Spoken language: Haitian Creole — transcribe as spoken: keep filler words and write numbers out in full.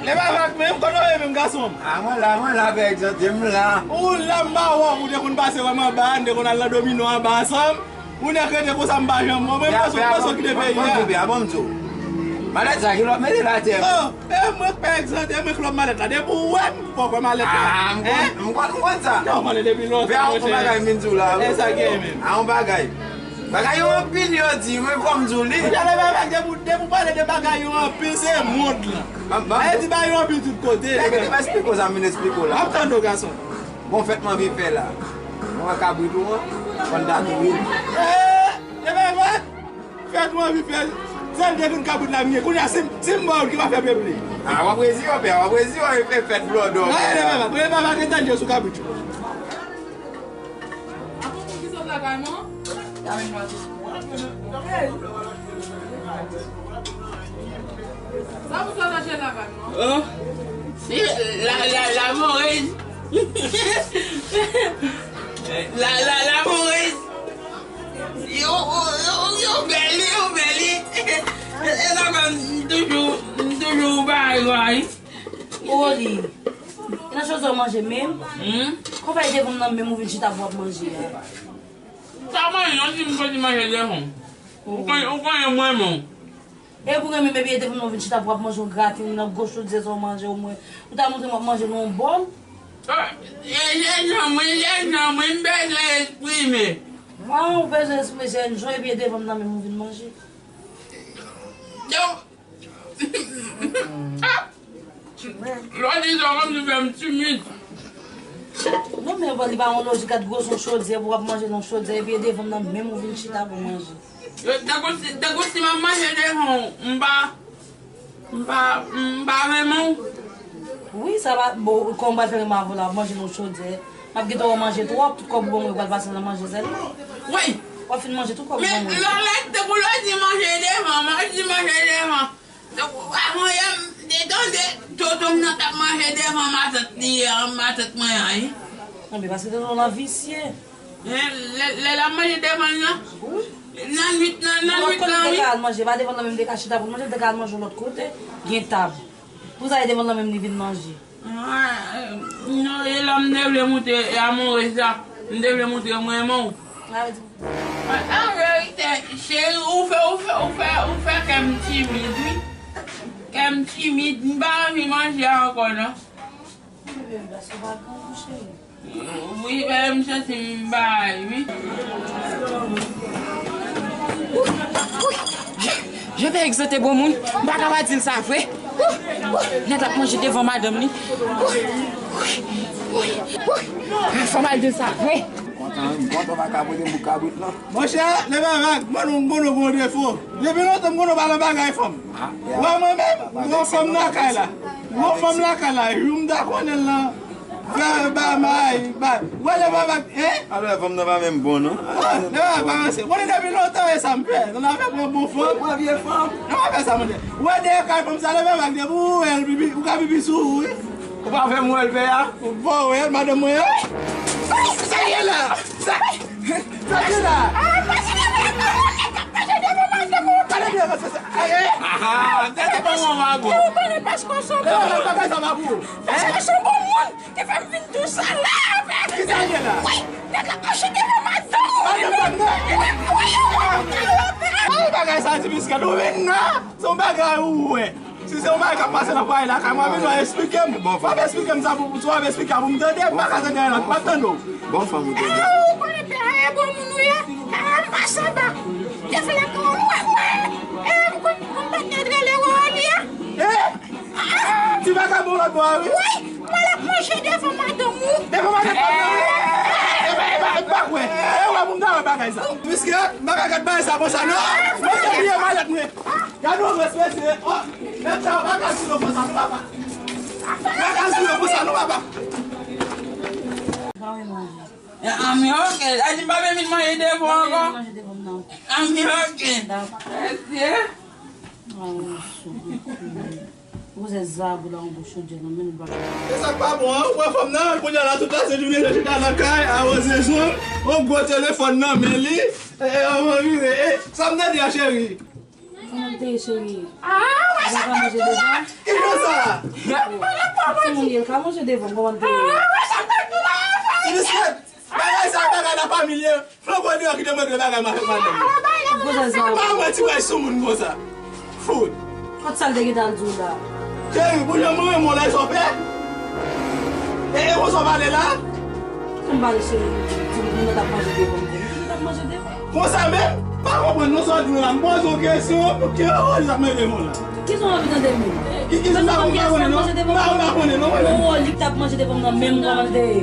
Lè pa vag menm, kote w ye menm gason m? A, mwen la, mwen la, pè egzante, m la. Ou la, m pa wè w, ou te konn pase wè m anba, n te konn al nan domino anba ansanm. Ou nèk rete konsa, m pa janm wè w. Mwen panse, mwen panse w kite peyi a. Bon, m di w. Malèt sa, ki lòt mete la tè. Oh, e mwen k pè egzante, e mwen k lòt malèt la. Depi w wè m, fò w wè malèt la. A, m konn, m konn, m konn sa. Non, konnen depi lontan, monchè. Fè yon bagay m vin di w la, wi. E sa gen menm. A, yon bagay. Bagay yo anpil yo di, men fò m di w li. Monchè, lè bagay, depi, depi w pale de bagay yo anpil, se mond lan. Sa vle di bagay yo anpil tout kote. Lè m esplike w sa, m vin esplike w la. M ap tande w, gason. Bon, fèt m anvi fè la. Mwen wè kabrit ou an, fò n ta touye l. Eh, e bagay, fèt mwen anvi fè l. Sèl de grenn kabrit la m gen. Kounye a, si m, si m ba w l, ki va fè pye pli. A, w ap rezi, w ap, w ap rezi, w ap fè fèt blòdò. A, e bagay, e bagay, gen tande sou kabrit yo. Sa pou sa chache lakay mwen. Oh, si, la, la, la morez. La, la, la morez. Yo, yo, yo, yo bèl, yo bèl. E la, m toujou, m toujou bay, bay. Oli, e nan chòzè w manje menm? Hmm? Kòman fè devan m nan menm ou vin chita pou w ap manje a? Sa manje, yon ti m soti manje devan. Ou konnen, ou konnen mwen, non. E pou renmen bebe, devan m nan ou vin chita pou w ap manje yon gratin nan gwo chodyè sa w manje omwen. Ou ta montre m w ap manje nan yon bòl? E, e, e, jan mwen, e, jan mwen, m bezwen eksprime. An, ou bezwen eksprime, se yon jan epi e devan m nan menm ou vin manje. Donk, Lò di sa kòmsi fè m timid. Non, men li pa yon lojik, gad gwo son chodyè pou w ap manje nan chodyè, epi e devan m nan menm ou vin chita pou manje. Tankou si, tankou si m ap manje devan w, m pa, m pa, m pa renmen w. Wi, sa va, bon, kòman m pral fè renmen avè w la, w ap manje nan chodyè. M ap gentan wè w manje twòp, tout kòb ou ban mwen, ou pral pase nan manje sèlman. Wi. W ap fin manje tout kòb ou ban mwen. Men lò lè tankou lò di manje devan, manje devan. Avan yè, m te tande tonton m nan t ap manje devan matant li an, matant mwen an, wi. Anben, paske tonton w lan visye. Lè, lè l ap manje devan l lan. Wi. Nan nwit, nan, nan nwit lan, wi. Lòt kote l te ka al manje, pa devan l lan menm te ka chita pou l manje, l te ka al manje yon lòt kote, gen tab. Pou sa e devan l lan menm li vin manje. Ah, non, e la m te vle montre, e a mwen sa, m te vle montre mwen renmen w. An verite, cheri, ou fè, ou fè, ou fè, ou fè kè m timid, wi. Kè m timid, m pa anvi manje ankò, non. Wi, men m santi m bay, wi. Jan pè egzante bon moun, m pa ka pa di l sa vre. Nèg ap manje devan madanm li. Fò m al di l sa vre. Kontan, wi, m kontan w pa ka pote m pou kabrit lan. Monchè, lè pa vag, mwen nou, mwen nou gon defo. Depi lontan m konnen w pa nan bagay fanm. Wè mwen menm, m gon fanm nan kay la. M gon fanm nan kay la, jou m ta konnen l lan. Fè ba may, ba. Wè lè pa vag, hein? Alò, fanm nan pa menm bon, non? Ah, lè pa vag pa ranse. Konnen depi lontan e sa m fè. Nan afè pran bon fanm. Pran vye fanm. Nan afè sa, monchè. Wè dèyè kay fanm sa, lè pa vag depi ou wè l, pipi, ou ka pipi sou ou, wi. Ou pa fè m wè l fè a? Ou pa wè l, madanm mwen an? Sa ye la? Sa, sa ye la? Pale byen, pase sa. Aye. Ah, ah, tèt ou pa mwen, mabou. Ou konnen paske w se yon bon moun. Paske w se yon bon moun ki fè m vin tou sa la. Ki sa ye la? Wi, nèg la kache devan madanm ou. Madanm mwen nan? Wi, wi. Ay, bagay sa di misket ou vin nan. Se yon bagay ou wè. Si se yon bagay k ap pase nan pway la, kay mwen, w ap esplike m. W ap esplike m sa pou, w ap esplike a pou m tande, m pa ka tande anyen lòt, m ap tande w. Bon fanm ou tande. Ah, ou konnen pè a e bon moun ou ye. Ah, m pa sanba. Te vle ke w wè mwen. Eh, m konn, m konn patnè t rele Woli a. Eh! Ti vagabon lòt bò a, wi. Wi, mwen l ap manje devan madanm ou. Devan madanm ou? Eh, eh, eh, eh, pa kwè. Eh, wè, moun ta wè bagay sa. Misket, bagay gad bagay sa konsa, non. Mwen te bliye malèt mwen. Gade yon respè, se, oh, nèg sa yo pa ka sou yo konsa, non, papa. Pa ka sou yo konsa, non, papa. Anmye, oke. Sa di m pa vle vin manje devan ankò? Anmye, oke. Mèsi. Ou se zabou la, yon gwo chodyè nan men l, baka. E sa k pa bon an, ou pran fanm nan, kounye a la, tout la, se jounen, se chita nan kay, awoze zong, yon gwo telefòn nan men li, e, e, e, sa m tande a, cheri. Kòman l te ye, cheri? Ah, wè Ou ka manje devan? Ki jan sa? Timoun li, l ka manje devan, kòman l te ye? Ti biskèt, bagay sa bagay nan fanmi l ye. Flanbo deyò ki te mande bagay m avèk madanm li. Ou koze sa? Pa manti bay sou moun konsa. Fout. Kot sa l te gentan al di w la? Cheri, pou jan mwen renmen w la, sa w fè? E, e konsa w pale la? Kòm pale cheri, di m moun nan t ap manje devan m, di m t ap manje devan. Konsa menm? Pa konprann non sa w di m la. M poze w kesyon, pou ki rewòl li t ap mete men w la? Ki sa w anvi tande menm? Ki, ki sa w anvi tande menm? M pa konnen non. M pa konnen non, mwen menm. Rewòl li t ap manje devan m nan menm kòman l te ye.